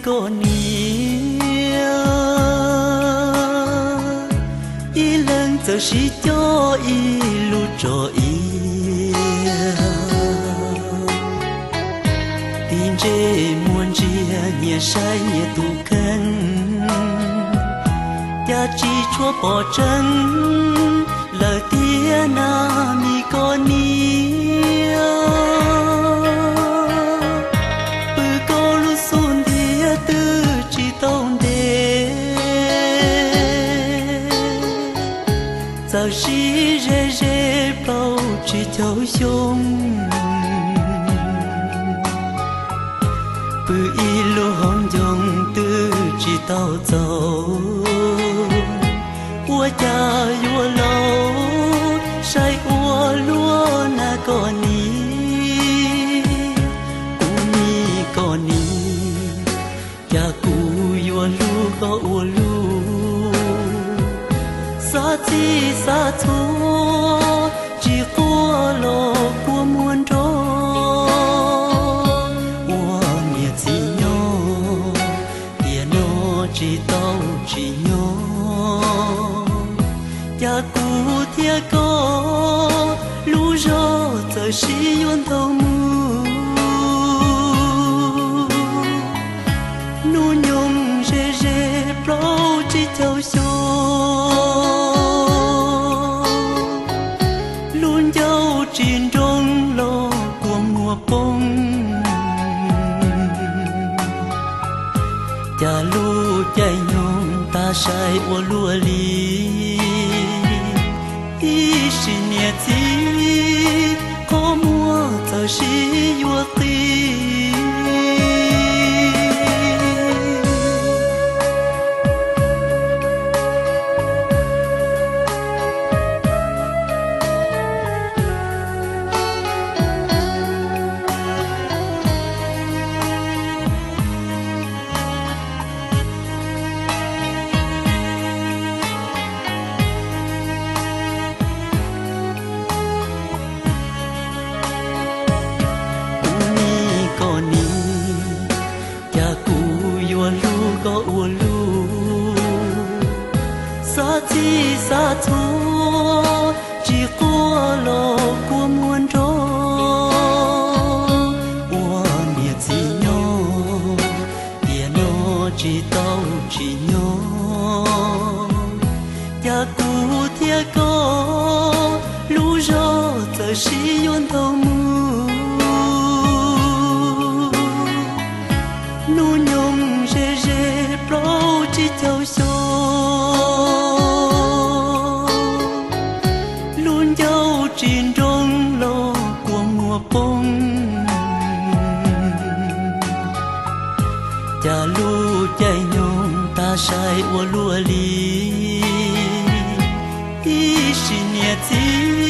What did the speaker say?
Koj niam, ib leeg txawm sib coj ib lub tso iav, tig ntsej muag ntsia nyias saib nyias tus kheej, cas tsis tshua pom tseeb lawm tiag na, me koj niam. Pw koj lub xub ntiag twb tsis tau ntev, txawm sib ze ze plaub tsib caug xyoo. Pw ib lub hauv ncoo twb tsis tau txaus, ua cas yuav laus saib ua luaj na koj niam, kuv me koj niam. Cas kuv yuav hlub koj ua luaj, xav txij xav txhua tsis quaj los kua muag nrov. Ua niam txiv nyob tiam no tsis tau tsim nyog, cas kuv thiab koj lub zog txawm sib yuav ntau mus. Hnub nyoog ze ze plaub tsib caug xyoo, lub ncauj tsis nroo los kua muag poob. Cas lub caij nyoog tag sai ua luaj li, ib sim niam txiv qhov muag txawm sib yuav qis. Kuv me koj niam, cas kuv yuav hlub koj ua luaj, xav txij xav txhua tsis quaj los kua muag nrov. Ua niam txiv nyob tiam no tsis tau tsim nyog, cas kuv thiab koj lub zog txawm sib yuav ntau mus. Hnub nyoog ze ze plaub tsib caug xyoo, lub ncauj tsis nroo los kua muag poob. Cas lub caij nyoog tag sai ua luaj li, ib sim niam txiv